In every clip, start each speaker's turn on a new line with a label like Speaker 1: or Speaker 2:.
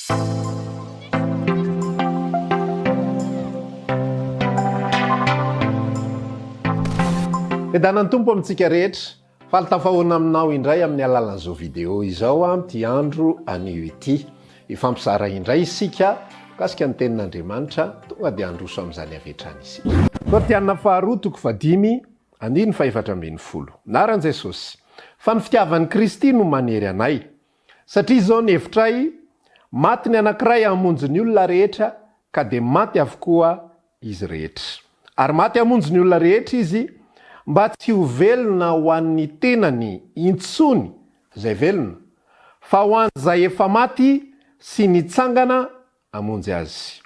Speaker 1: Fiadanan'ny Tompo amintsika rehetra. Faly tafahoana aminao indray amin'ny alalan'izao vidéo izao amin'ity andro anio ity. Hifampizara indray isika mikasika ny tenin'Andriamanitra, tonga dia handroso amin'izany avy hatrany isika. Korintiana faharoa toko fahadimy andininy fahefatra ambin'ny folo. Anaran'i Jesosy. Fa ny fitiavan'i Kristy no manery anay. Satria izao ny hevitray, maty ny anankiray hamonjy ny olona rehetra, ka dia maty avokoa izy rehetra. Ary maty hamonjy ny olona rehetra izy, mba tsy ho velona ho an'ny tenany intsony izay velona, fa ho an'izay efa maty sy nitsangana hamonjy azy.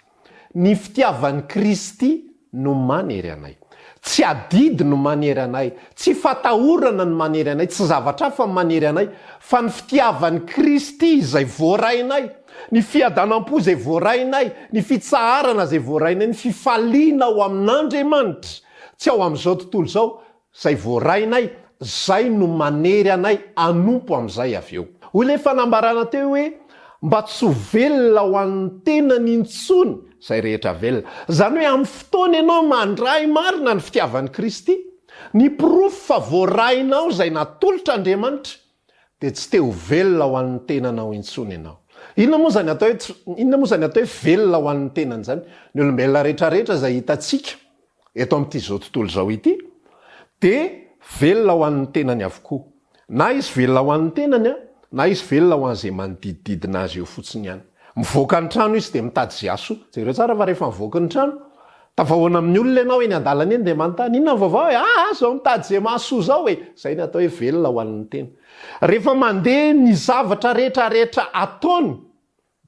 Speaker 1: Ny fitiavan'i Kristy no manery anay. Tsy adidy no manery anay, tsy fatahorana no manery anay, tsy zavatra hafa no manery anay, fa ny fitiavan'i Kristy izay voarainay, ny fiadanam-po izay voarainay, ny fitsaharana izay voarainay, ny fifaliana ao amin'Andriamanitra, tsy ao amin'izao tontolo izao, Zay voarainay, zay no manery anay hanompo amin'izay avy eo. Hoy ilay fanambarana teo hoe, mba tsy ho velona ho an'ny tenany intsony izay rehetra velona. Izany hoe amin'ny fotoana ianao mandray marina ny fitiavan'i Kristy, ny porofo fa voarainao izay natolotr'Andriamanitra, dia tsy te ho velona ho an'ny tenanao intsony ianao. Inona moa izany atao hoe, inona moa izany atao hoe velona ho an'ny tenany izany? Ny olombelona rehetrarehetra izay hitantsika eto amin'ity izao tontolo izao ity dia velona ho an'ny tenany avokoa. Na izy velona ho an'ny tenany an, na izy velona ho an'izay manodidididina azy eo fotsiny ihany. Mivoaka ny trano izy dia mitady izay hahasoa. Jereo tsara fa rehefa mivoaka ny trano, tafahoana amin'ny olona ianao eny an-dalana eny dia manontany, inona ny vaovao e? Aa, izao mitady izay mahasoa izao e! Izay ny atao hoe velona ho an'ny tena. Rehefa mandeha ny zavatra rehetra rehetra ataony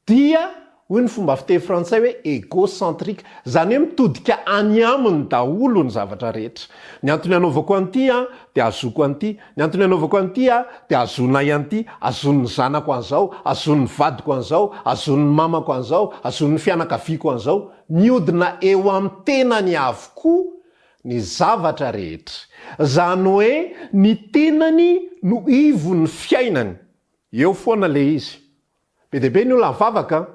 Speaker 1: dia hoy ny fomba fiteny frantsay hoe egocentrique, izany hoe mitodika any aminy daholo ny zavatra rehetra. Ny antony anaovako an'ity an, dia ahazoako an'ity, ny antony anaovako an'ity an, dia ahazoanay an'ity, ahazoan'ny zanako an'izao, ahazoan'ny vadiko an'izao, ahazoan'ny mamako an'izao, ahazoan'ny fianakaviako an'izao. Mihodina eo amin'ny tenany avokoa ny zavatra rehetra. Izany hoe ny tenany no ivon'ny fiainany. Eo foana ilay izy. Be dia be ny olona nivavaka an,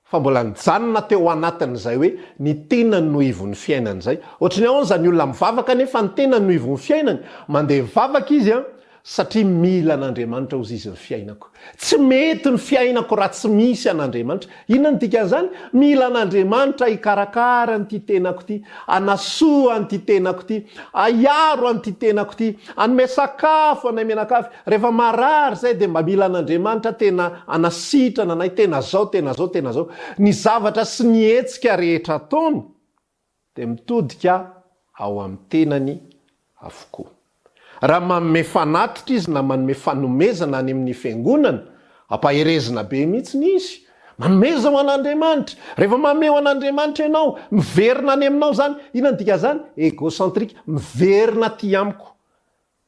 Speaker 1: fa mbola nijanona teo anatin'izay hoe ny tenany no ivon'ny fiainany izay. Ohatry ny ahoana izany olona mivavaka nefa ny tenany no ivon'ny fiainany? Mandeha mivavaka izy an, satria mila an'Andriamanitra hozy izy ny fiainako. Tsy mety ny fiainako raha tsy misy an'Andriamanitra. Inona no dikan'izany? Mila an'Andriamanitra hikarakara an'ity tenako ity, hanasoa an'ity tenako ity, hiaro an'ity tenako ity, hanome sakafo anay mianakavy. Rehefa marary zay dia mba mila an'Andriamanitra tena hanasitrana anay, tena zao, tena zao, tena zao. Ny zavatra sy ny hetsika rehetra ataony dia mitodika ao amin'ny tenany avokoa. Raha manome fanatitra izy na manome fanomezana any amin'ny fiangonana, ampaherezina be mihitsy izy. Manomeza ho an'Andriamanitra. Rehefa manome ho an'Andriamanitra ianao, miverina any aminao izany. Inona no dikan'izany? Egocentrique, miverina aty amiko.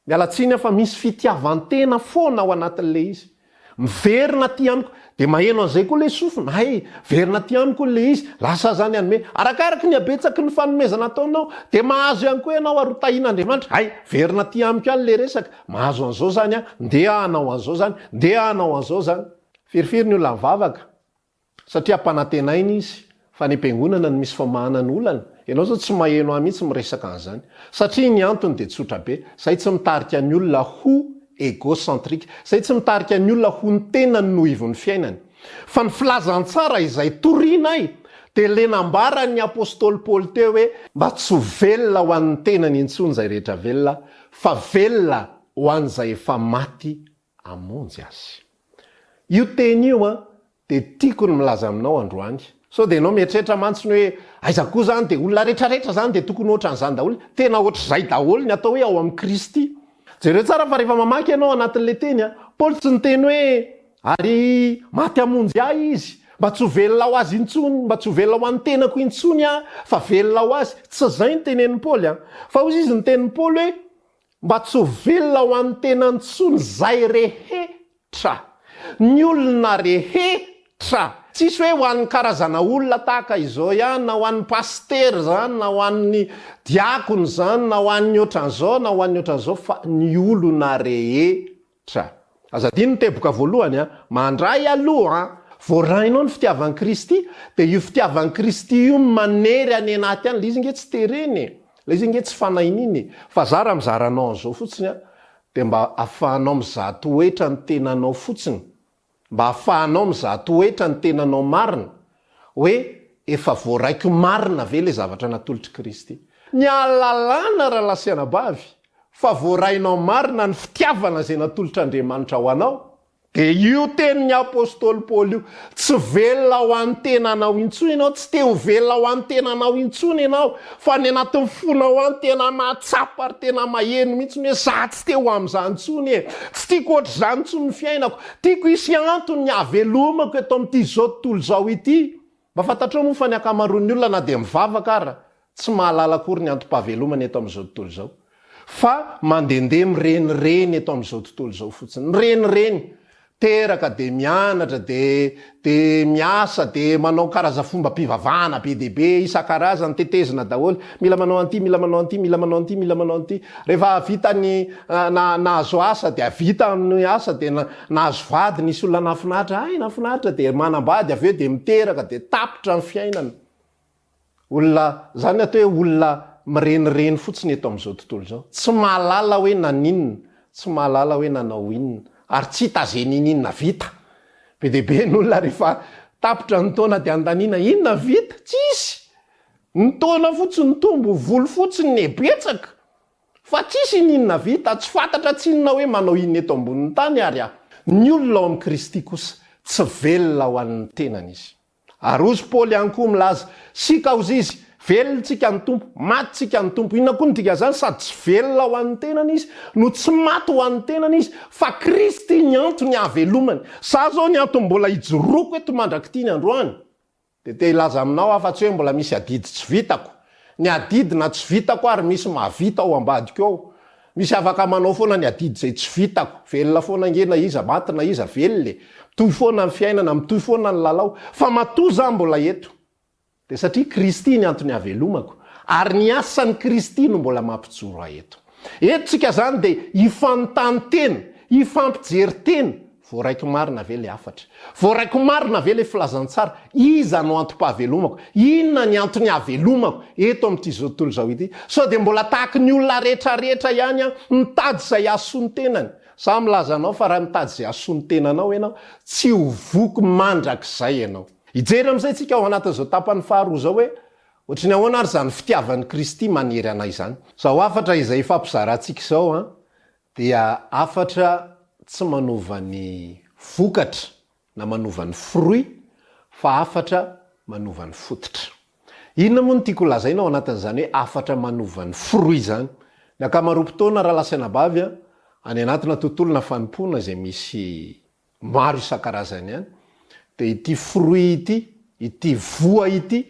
Speaker 1: Miala tsiny aho fa misy fitiavan-tena foana ao anatin'ilay izy. Miverina aty amiko. Dia maheno an'izay koa ilay sofina, hay, miverina aty amiko hono ilay izy, lasa aho izany hanome. Arakaraky ny habetsaky ny fanomezana ataonao, dia mahazo ihany koa ianao ary ho tahian'Andriamanitra. Hay, miverina aty amiko ihany ilay resaka, mahazo an'izao izany aho, ndeha aho hanao an'izao izany, ndeha aho hanao an'izao izany. Firifiry ny olona mivavaka Satria ampanantenaina izy fa any am-piangonana no misy famahana ny olana, ianao zao tsy maheno ahy mihitsy miresaka an'izany. Satria ny antony dia tsotra be, zay tsy mitarika ny olona ho egocentrique, zay tsy mitarika ny olona ho ny tenany no ivon'ny fiainany. Fa ny filazantsara izay torianay dia le nambaran'ny apostoly Paoly teo hoe, mba tsy ho velona ho an'ny tenany intsony izay rehetra velona fa velona ho an'izay efa maty hamonjy azy. Io teny io an, dia tiako ny milaza aminao androany. Sao dia ianao mieritreritra mantsy ny hoe, aiza koa izany dia olona retraretra izany dia tokony ohatran'izany daholo. Tena ohatr'izay daholo ny atao hoe ao amin'i Kristy. Jereo tsara fa rehefa mamaky ianao anatin'ilay teny an, Paoly tsy niteny hoe, ary maty hamonjy ahy izy, mba tsy ho velona ho azy intsony, mba tsy ho velona ho an'ny tenako intsony aho, fa velona ho azy. Tsy izay no tenenin'i Paoly an. Fa hoy izy ny tenin'i Paoly hoe, Mba tsy ho velona ho an'ny tenany intsony zay rehetra. Ny olona rehetra. Tsisy hoe ho an'ny karazana olona tahaka izao ihany na ho an'ny pasitera izany na ho an'ny diakona izany na ho an'ny ohatran'izao na ho an'ny ohatran'izao fa ny olona rehetra. Aza adino ny teboka voalohany an! Mandray aloha an! Voarainao ny fitiavan'i Kristy, dia io fitiavan'i Kristy io manery any anaty any, ilay izy ange tsy terena e, ilay izy ange tsy fanahinina e, fa za raha mizara anao an'izao fotsiny an, dia mba afahanao mizaha toetra ny tenanao fotsiny, mba afahanao mizaha toetra ny tenanao marina, hoe efa voaraiko marina ve ilay zavatra natolotr'i Kristy. Ny ahalalana rahalahy sy anabavy fa voarainao marina ny fitiavana izay natolotr'Andriamanitra ho anao, Dia io tenin'ny apostoly Paoly io, tsy velona ho an'ny tenanao intsony ianao, tsy te ho velona ho an'ny tenanao intsony ianao, fa any anatin'ny fonao any tena mahatsapa ary tena maheno mihitsy hoe za tsy te ho amin'izany intsony e, tsy tiako ohatr'izany intsony ny fiainako, tiako hisy antony ny hahavelomako eto amin'ity izao tontolo izao ity. Mba fantatrao moa fa ny ankamaroan'ny olona na dia mivavaka ara tsy mahalala akory ny antom-pahavelomany eto amin'izao tontolo izao. Fa mandehandeha mirenireny eto amin'izao tontolo izao fotsiny. Mirenireny. Teraka dia mianatra dia dia miasa dia manao karaza fombam-pivavahana be dia be isan-karazany, tetezina daholo. Mila manao an'ity, mila manao an'ity, mila manao an'ity, mila manao an'ity. Rehefa vita ny na nahazo asa dia vita ny asa dia Nahazo vady, nisy olona nahafinaritra, hay nahafinaritra dia manambady avy eo dia miteraka dia tapitra ny fiainana. Olona, zany ny atao hoe olona mirenireny fotsiny eto amin'izao tontolo izao. Tsy mahalala hoe naninona, tsy mahalala hoe nanao inona, ary tsy hita ze niniana vita. Be dia be ny olona rehefa tapitra ny taona dia anontaniana inona vita? Tsisy! Ny taona fotsiny nitombo, volo fotsiny nihebetsaka. Fa tsisy ininona vita, tsy fantatra tsinona hoe manao inona eto ambonin'ny tany ary aho. Ny olona ao amin'i Kristy kosa, tsy velona ho an'ny tenany izy. Ary hozy Paoly ihany koa milaza, Sika hozy izy, velona tsika ny Tompo, maty tsika ny Tompo. Inona koa no dikan'izany? Sady tsy velona ho an'ny tenany izy, no tsy maty ho an'ny tenany izy, fa Kristy ny antony hahavelomany. Za zao ny antony mbola ijoroako eto mandrak'ity ny androany. Dia te hilaza aminao aho fa tsy hoe mbola misy adidy tsy vitako. Ny adidy na tsy vitako ary misy mahavita ao ambadiko ao. Misy afaka manao foana ny adidy izay tsy vitako. Velona foana ange na iza maty na iza velona e. Mitohy foana ny fiainana, mitohy foana ny lalao. Fa matoa za mbola eto dia satria Kristy ny antony havelomako ary ny asan'i Kristy no mbola mampijoro ahy eto. Eto tsika zany dia hifanontany tena, hifampijery tena, voaraiko marina ve le hafatra? Voaraiko marina ve le filazantsara? Iza no antom-pahavelomako? Inona ny antony hahavelomako eto amin'ity zao tontolo izao ity? Sao dia mbola tahaky ny olona rehetra rehetra ihany aho, mitady izay hahasoa ny tenany? Za milaza anao fa raha mitady izay hahasoa ny tenanao ianao, tsy ho voky mandrakizay ianao. Hijery amin'izay tsika ao anatin'izao tapany faharoa izao hoe, Ohatry ny ahoana ary izany fitiavan'i Kristy manery anay izany? Izao hafatra izay ifampizarantsika izao an, dia hafatra tsy manova ny vokatra na manova ny fruit fa hafatra manova ny fototra. Inona moa no tiako holazaina ao anatin'izany hoe hafatra manova ny fruit izany? Ny ankamaroam-potoana rahalahy sy anabavy an, any anatina tontolona fanompoana izay misy maro isan-karazany ihany, dia ity fruit ity, ity voa ity,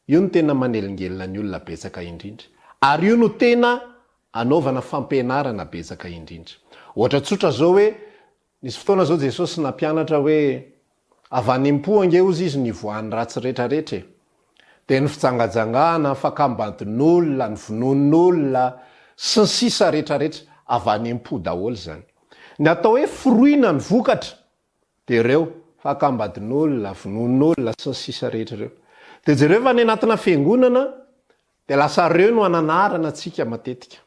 Speaker 1: io no tena manelingelina ny olona betsaka indrindra. Ary io no tena anaovana fampianarana betsaka indrindra. Ohatra tsotra izao hoe, nisy fotoana izao Jesosy nampianatra hoe, avy any am-po ange hozy izy no ivoahan'ny ratsy rehetrarehetra e. Dia ny fijangajangana, ny fakam-badin'olona, ny vonoan'olona, sy ny sisa rehetrarehetra, avy any am-po daholo izany. Ny atao hoe fruit na ny vokatra dia ireo, fakam-badin'olona, vonoan'olona, sy ny sisa rehetra ireo. Dia jereo fa any anatina fiangonana dia lasa ireo no ananarana antsika matetika.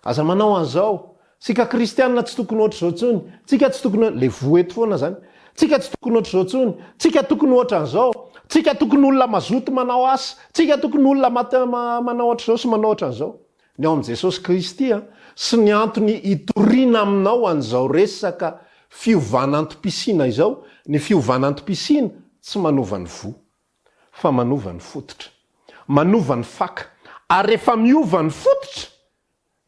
Speaker 1: Aza manao an'izao, tsika kristianina tsy tokony ohatr'izao intsony, tsika tsy tokony, le voa eto foana izany, tsika tsy tokony ohatr'izao intsony, tsika tokony ohatran'izao, tsika tokony olona mazoto manao asa, tsika tokony olona manao ohatr'izao sy manao ohatran'izao. Ny ao amin'i Jesosy Kristy sy ny antony hitoriana aminao an'izao resaka fiovana antom-pisiana izao, ny fiovana antom-pisiana tsy manova ny voa, fa manova ny fototra. Manova ny faka. Ary rehefa miova ny fototra,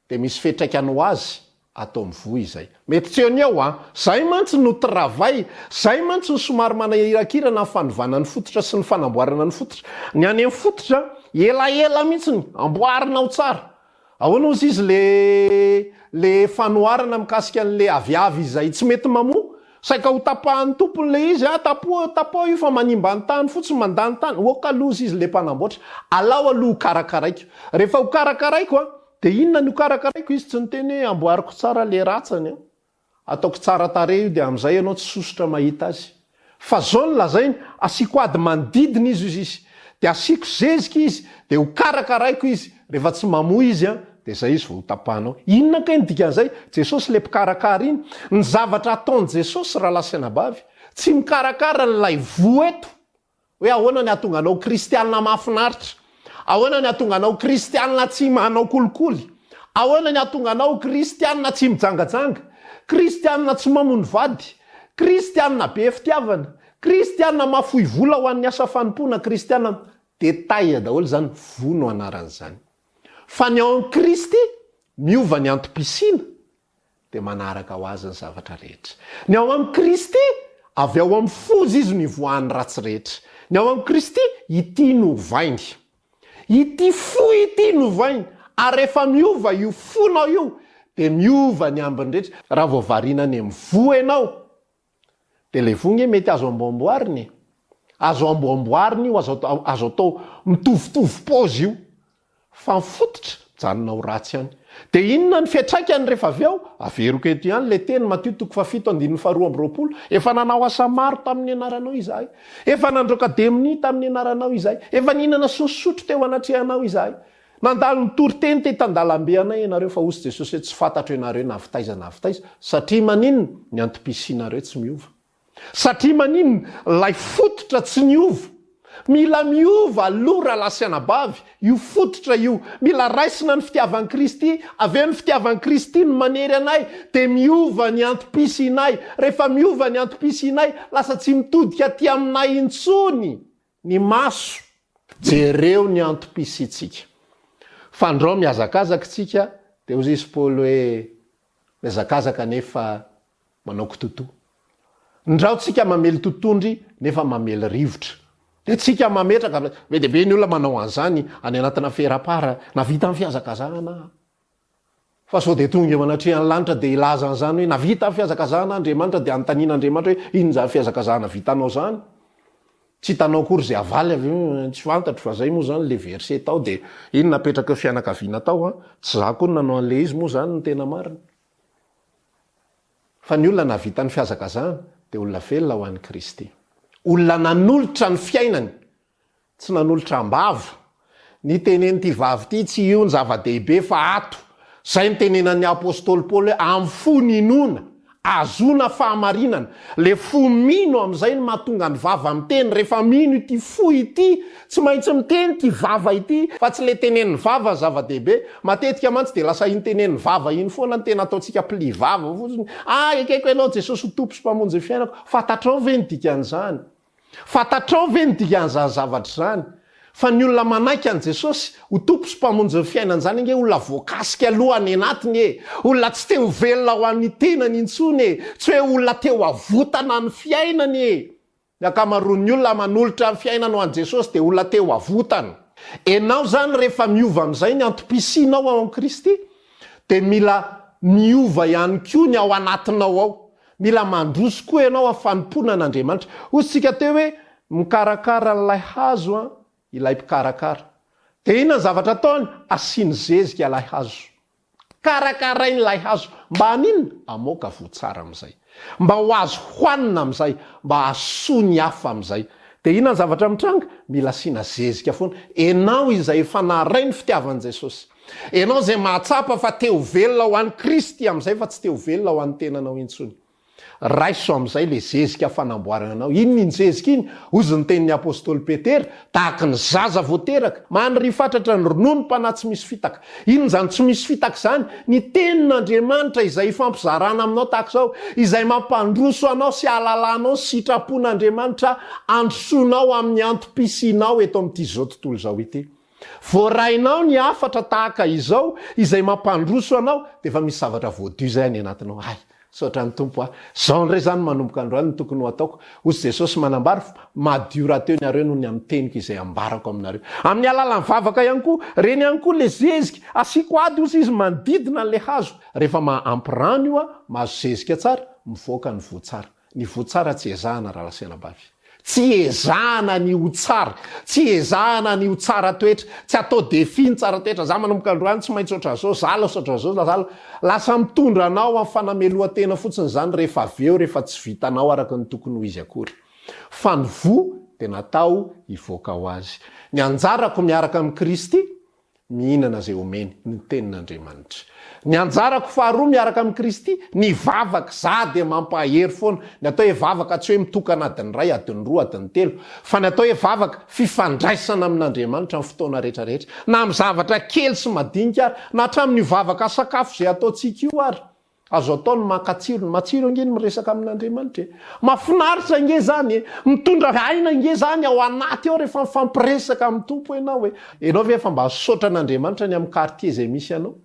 Speaker 1: dia misy fiantraikany ho azy ato amin'ny voa izay. Mety tsy eo ny eo an! Zay mantsy no travail, zay mantsy no somary manahirakirana ny fanovana ny fototra sy ny fanamboarana ny fototra. Ny any amin'ny fototra, elaela mihitsiny, amboarina ao tsara. Ahoana hozy izy le le fanoharana mikasika an'le aviavy izay tsy mety mamoa? Saika ho tapahan'ny tompony le izy, ah tapoha, tapaho io fa manimba ny tany fotsiny, mandany tany. Ok aloha hozy izy le mpanamboatra, alao aloha ho karakaraiko. Rehefa ho karakaraiko an, Dia inona no karakaraiko? Izy tsy niteny hoe amboariko tsara le ratsany an! Ataoko tsara tarehy io dia amin'izay ianao tsy sosotra mahita azy. Fa zao no lazainy, asiako ady manodidina izy hozy izy, dia asiako zezika izy, dia ho karakaraiko izy, rehefa tsy mamoa izy an, dia zay izy vao ho tapahanao. Inona kay ny dikan'izay? Jesosy le mpikarakara iny. Ny zavatra ataon'i Jesosy rahalahy sy anabavy, tsy mikarakara an'ilay voa eto, Hoe ahoana ny hahatonga anao kristiana mahafinaritra? Ahoana ny hahatonga anao kristiana tsy manao kolikoly? Ahoana ny hahatonga anao kristiana tsy mijangajanga? Kristiana tsy mamono vady? Kristiana be fitiavana? Kristiana mahafoy vola ho an'ny asa fanompoana? Kristiana Détail daholo izany, voa no anaran'izany. Fa ny ao amin'i Kristy, miova ny antom-pisiana, dia manaraka ho azy ny zavatra rehetra. Ny ao amin'i Kristy, avy ao amin'ny foza izy no ivoahan'ny ratsy rehetra. Ny ao amin'i Kristy, ity no ovainy. Ity fo ity no ovainy. Ary rehefa miova io fonao io, dia miova ny ambiny rehetra. Raha vao variana any amin'ny voa ianao, Dia ilay voa nge mety azo amboamboarina e! Azo amboamboarina io, azo atao azo atao mitovitovy paozy io. Fa ny fototra, mijanona ho ratsy ihany. Dia inona ny fiantraikany rehefa avy eo? Averiko eto ihany ilay teny, Matio toko fahafito andininy faharoa amby roapolo, Efa nanao asa maro tamin'ny anaranao izahay. Efa nandroaka demonia tamin'ny anaranao izahay. Efa nihinana sy nisotro teo anatrehanao izahay. Nandalo nitory teny teto an-dalambe anay ianareo fa hozy Jesosy hoe tsy fantatro ianareo na avy taiza na avy taiza, satria maninona? Ny antom-pisianareo tsy miova. Satria maninona? Ilay fototra tsy niova. Mila miova aloha rahalahy sy anabavy io fototra io. Mila raisina ny fitiavan'i Kristy, avy eo ny fitiavan'i Kristy no manery anay dia miova ny antom-pisianay. Rehefa miova ny antom-pisianay, lasa tsy mitodika aty aminay intsony ny maso. Jereo ny antom-pisiantsika. Fandrao mihazakazaka isika, dia hozy izy Paoly hoe, mihazakazaka nefa manao kitotoa. Ndrao tsika mamely totondry nefa mamely rivotra. Dia tsika mametraka, be dia be ny olona manao an'izany any anatina ferapara, nahavita ny fihazakazahana aho. Fa sao dia tonga eo anatrehan'ny lanitra dia hilaza an'izany hoe nahavita ny fihazakazahana Andriamanitra dia anontanian'Andriamanitra hoe inona izany fihazakazahana vitanao izany? Tsy hitanao akory izay havaly avy eo, tsy fantatro fa izay moa izany ilay verset tao dia iny napetraky ny fianakaviana tao an, tsy izaho koa no nanao an'ilay izy moa izany no tena marina. Fa ny olona nahavita ny fihazakazahana dia olona velona ho an'i Kristy. Olona nanolotra ny fiainany Tsy nanolotra am-bava. Ny tenenin'ity vavy ity, tsy io ny zava-dehibe fa ato. Izay no tenenan'ny apostoly Paoly hoe amin'ny fo ninoana, ahazoana fahamarinana. Le fo mino amin'izay no mahatonga ny vava miteny. Rehefa mino ity fo ity, tsy maintsy miteny ity vava ity. Fa tsy le tenenin'ny vava ny zava-dehibe. Matetika mantsy dia lasa iny tenenin'ny vava iny foana no tena ataontsika pli vava fotsiny. Ah, ekeko ianao Jesosy ho Tompo sy Mpamonjy ny fiainako. Fantatrao ve ny dikan'izany? Fantatrao ve ny dikan'izany zavatra izany? Fa ny olona manaiky an'i Jesosy ho Tompo sy Mpamonjy ny fiainany izany ange olona voakasika aloha any anatiny e! Olona tsy te ho velona ho an'ny tenany intsony e! Tsy hoe olona te ho avotana ny fiainany e! Ny ankamaroan'ny olona manolotra ny fiainany ho an'i Jesosy dia olona te ho avotana. Enao izany rehefa miova amin'izay ny antom-pisianao ao amin'i Kristy dia mila miova ihany koa ny ao anatinao ao. Mila mandroso koa ianao amin'ny fanompoana an'Andriamanitra. Hoy isika teo hoe mikarakara an'ilay hazo an, ilay mpikarakara. Dia inona ny zavatra ataony? Asiany zezika ilay hazo. Karakarainy ilay hazo. Mba haninona? Hamoaka voa tsara amin'izay. Mba ho azo hohanina amin'izay. Mba hahasoa ny hafa amin'izay. Dia inona ny zavatra mitranga? Mila asiana zezika foana. Ianao izay efa naharay ny fitiavan'i Jesosy. Ianao izay mahatsapa fa te ho velona ho an'i Kristy amin'izay fa tsy te ho velona ho an'ny tenanao intsony. Raiso amin'izay ilay zezika fanamboarana anao. Inona iny zezika iny? Hozy ny tenin'ny apostoly Petera, Tahaka ny zaza vao teraka, maniry fatratra ny rononom-panahy tsy misy fitaka. Inona izany tsy misy fitaka izany? Ny Tenin'Andriamanitra izay ifampizarana aminao tahaka izao, izay mampandroso anao sy ahalalanao ny sitrapon'Andriamanitra handrosoanao amin'ny antom-pisianao eto amin'ity izao tontolo izao ity. Voarainao ny hafatra tahaka izao izay mampandroso anao dia efa misy zavatra voadio izay any anatinao. Hay! Misaotra ny Tompo a! Izao indray izany manomboka androany no tokony ho ataoko. Hoy Jesosy manambara fa madio rahateo nareo noho ny amin'ny teniko izay ambarako aminareo. Amin'ny alalan'ny vavaka ihany koa, reny ihany koa ilay zezika. Asiako ady hozy izy manodidina an'ilay hazo. Rehefa maha-ampy rano io a, mahazo zezika tsara, mivoaka ny voa tsara. Ny voa tsara tsy ezahana rahalahy sy anabavy. Tsy ezahana ny ho tsara, tsy ezahana ny ho tsara toetra, tsy atao défi ny tsara toetra, za manomboka androany tsy maintsy ohatran'izao, za lasa ohatran'izao, za lasa, lasa mitondra anao amin'ny fanamelohan-tena fotsiny izany rehefa avy eo rehefa tsy vitanao araka ny tokony ho izy akory. Fa ny voa dia natao hivoaka ho azy. Ny anjarako miaraka amin'i Kristy, mihinana izay omeny, ny Tenin'Andriamanitra. Ny anjarako faharoa miaraka amin'i Kristy, ny vavaka. Za dia mampahery foana. Ny atao hoe vavaka tsy hoe mitokana adiny iray, adiny roa, adiny telo. Fa ny atao hoe vavaka, fifandraisana amin'Andriamanitra amin'ny fotoana rehetra rehetra. Na amin'ny zavatra kely sy madinika ary, na hatramin'io vavaka sakafo izay ataontsika io ary. Azo atao ny maka tsirony. Matsiro ange ny miresaka amin'Andriamanitra e! Mahafinaritra ange izany e! Mitondra aina ange izany ao anaty ao rehefa mifampiresaka amin'ny Tompo ianao e! Ianao ve efa mba nisaotra an'Andriamanitra ny amin'ny quartier izay misy anao?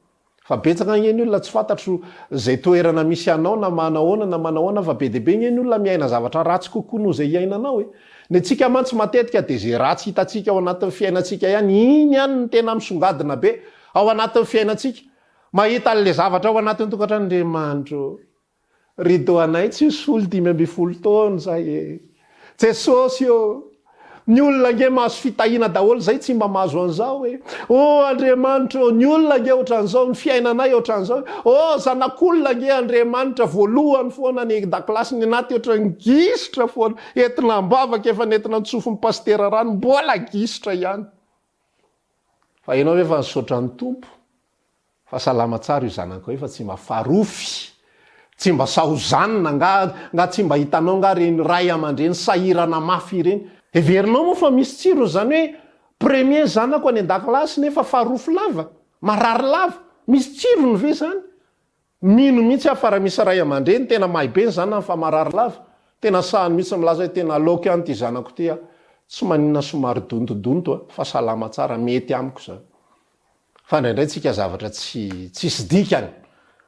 Speaker 1: Fa betsaka ange ny olona tsy fantatro izay toerana misy anao na manahoana na manahoana fa be dia be ange ny olona miaina zavatra ratsy kokoa noho izay iainanao e! Ny antsika mantsy matetika dia izay ratsy hitantsika ao anatin'ny fiainantsika ihany, iny ihany no tena misongadina be ao anatin'ny fiainantsika. Mahita an'ilay zavatra ao anatin'ny tokantrano Andriamanitra ô! Rideau anay tsy hisolo 15 taona zay e! Jesosy ô! Ny olona ange mahazo fitahiana daholo zay tsy mba mahazo an'izao e! Oh Andriamanitra ô! Ny olona ange ohatran'izao, ny fiainanay ohatran'izao e! Oh zanak'olona ange Andriamanitra voalohany foana any an-dakilasy ny anaty ohatran'ny gisitra foana, entina am-bavaka efa nentina notsofin'ny pasitera rano mbola gisitra ihany. Fa ianao ve efa nisaotra ny Tompo fa salama tsara io zanakao io fa tsy mba farofy, tsy mba sahozanina nga, nga tsy mba hitanao nga reny ray aman-dreny sahirana mafy ireny. Heverinao moa fa misy tsirony izany hoe premier zanako any an-dakilasy nefa farofy lava, marary lava, misy tsirony ve izany? Mino mihitsy aho fa raha misy ray aman-dreny tena mahay be ny zanany fa marary lava, tena sahany mihitsy milaza hoe tena aleoko ihany ity zanako ity a! Tsy maninona somary dontodonto a! Fa salama tsara, mety amiko izany. Fa indraindray tsika zavatra tsy tsisy dikany,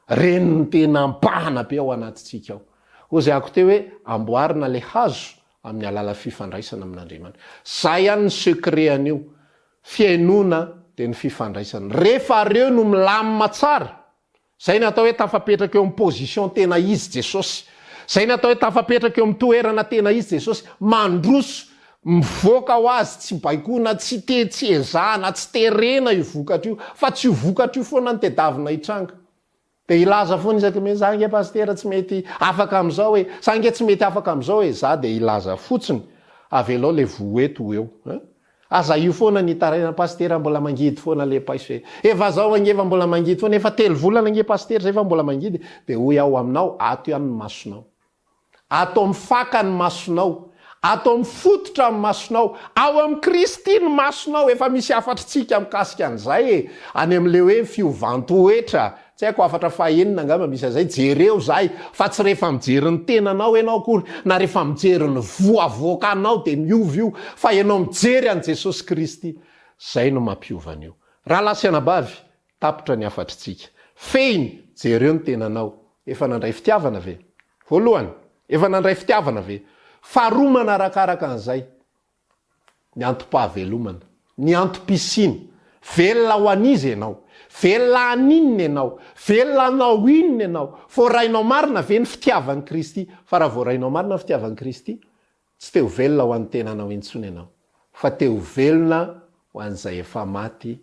Speaker 1: reny no tena ampahana be ao anatintsika ao. Hoy zay ako teo hoe amboarina ilay hazo amin'ny alalan'ny fifandraisana amin'Andriamanitra. Zay ihany ny secret an'io fihainoana dia ny fifandraisana. Rehefa reo no milamina tsara, Zay ny atao hoe tafapetraka eo amin'ny position tena izy Jesosy. Zay ny atao hoe tafapetraka eo amin'ny toerana tena izy Jesosy. Mandroso, mivoaka ho azy, tsy baikoina, tsy te, tsy ezahana, tsy terena io vokatra io, fa tsy io vokatra io foana no tedavina hitranga. Dia hilaza foana isaky ny hoe za ange pasitera tsy mety afaka amin'izao e, za ange tsy mety afaka amin'izao e, za dia hilaza fotsiny, avelao le voa eto ho eo. Hein? Aza io foana ny itarainana pasitera mbola mangidy foana le paiso e! Efa zao ange fa mbola mangidy foana efa telo volana ange pasitera zay fa mbola mangidy de hoy aho aminao ato ihany ny masonao ato amin'ny faka ny masonao ato amin'ny fototra ny masonao ao amin'i Kristy ny masonao efa misy hafatritsika mikasika an'izay e! Any amin'le hoe fiovan-toetra Tsy haiko hafatra faha enina angamba misy an'izay, jereo zahay fa tsy rehefa mijery ny tenanao ianao akory na rehefa mijery ny voa avoakanao dia miova io fa ianao mijery an'i Jesosy Kristy, zay no mampiova an'io. Rahalahy sy anabavy, tapitra ny hafatritsika. Fehiny, jereo ny tenanao, efa nandray fitiavana ve? Voalohany, efa nandray fitiavana ve? Faharoa manarakaraka an'izay, Ny antom-pahavelomana. Ny antom-pisiana. Velona ho an'iza ianao? Velona haninona ianao? Velona hanao inona ianao? Voarainao marina ve ny fitiavan'i Kristy? Fa raha voarainao marina ny fitiavan'i Kristy, tsy te ho velona ho an'ny tenanao intsony ianao, fa te ho velona ho an'izay efa maty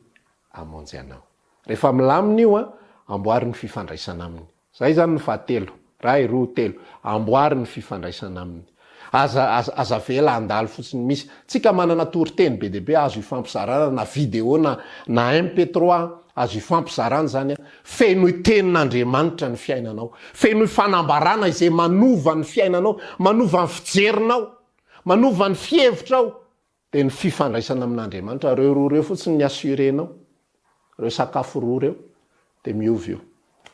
Speaker 1: hamonjy anao. Rehefa milamina io, amboary ny fifandraisana aminy. Zay zany ny fahatelo, ray, roa, telo. Amboary ny fifandraisana aminy. Aza, aza, aza avela handalo fotsiny. Misy, tsika manana toriteny be dia be azo ifampizarana na video na, na MP3, azo ifampizarana izany an. Fenoy tenin'Andriamanitra ny fiainanao. Fenoy fanambarana izay manova ny fiainanao, manova ny fijerinao, manova ny fihevitrao. Dia ny fifandraisana amin'Andriamanitra, ireo roa ireo fotsiny ny assurer-nao, ireo sakafo roa ireo, dia miova io.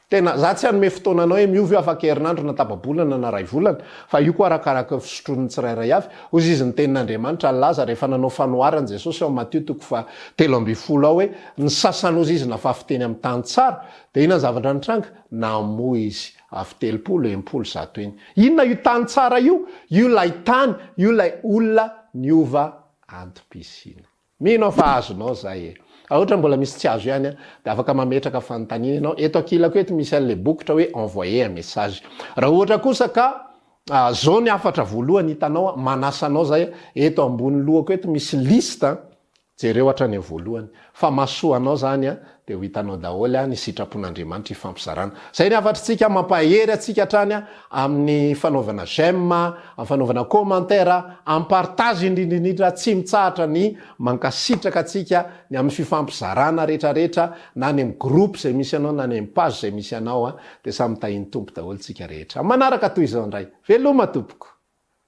Speaker 1: Tena, za tsy hanome fotoana anao hoe miova io afaka herinandro na tapa-bolana na ray volana, fa io koa arakaraky ny fisotroan'ny tsirairay avy. Hozy izy ny tenin'Andriamanitra nilaza rehefa nanao fanoharana Jesosy ao Matio toko faha 13 ao hoe, ny sasany hozy izy nafafy teny amin'ny tany tsara, dia inona ny zavatra nitranga? Namoa izy. Avy 30, 60, 100 eny. Inona io tany tsara io? Io ilay tany, io ilay olona niova antom-pisiana. Mino aho fa azonao izay e. Raha ohatra mbola misy tsy azo ihany dia afaka mametraka fanontaniana ianao. Eto ankilako eto misy an'ilay bokotra hoe envoyer un message. Raha ohatra kosa ka zao ny hafatra voalohany hitanao, manasa anao izay, eto ambony lohako eto misy liste. Jereo hatrany amin'ny voalohany fa mahasoa anao izany dia ho hitanao daholo ny sitrapon'Andriamanitra ifampizarana. Izay ny hafatritsika, mampahery antsika hatrany amin'ny fanaovana j'aime, amin'ny fanaovana commentaire, amin'ny partage indrindra indrindra, tsy mitsahatra ny mankasitraka antsika ny amin'ny fifampizarana rehetra rehetra na any amin'ny groupe izay misy anao na any amin'ny page izay misy anao dia samy tahin'ny Tompo daholo tsika rehetra. Manaraka toy izao indray. Veloma tompoko.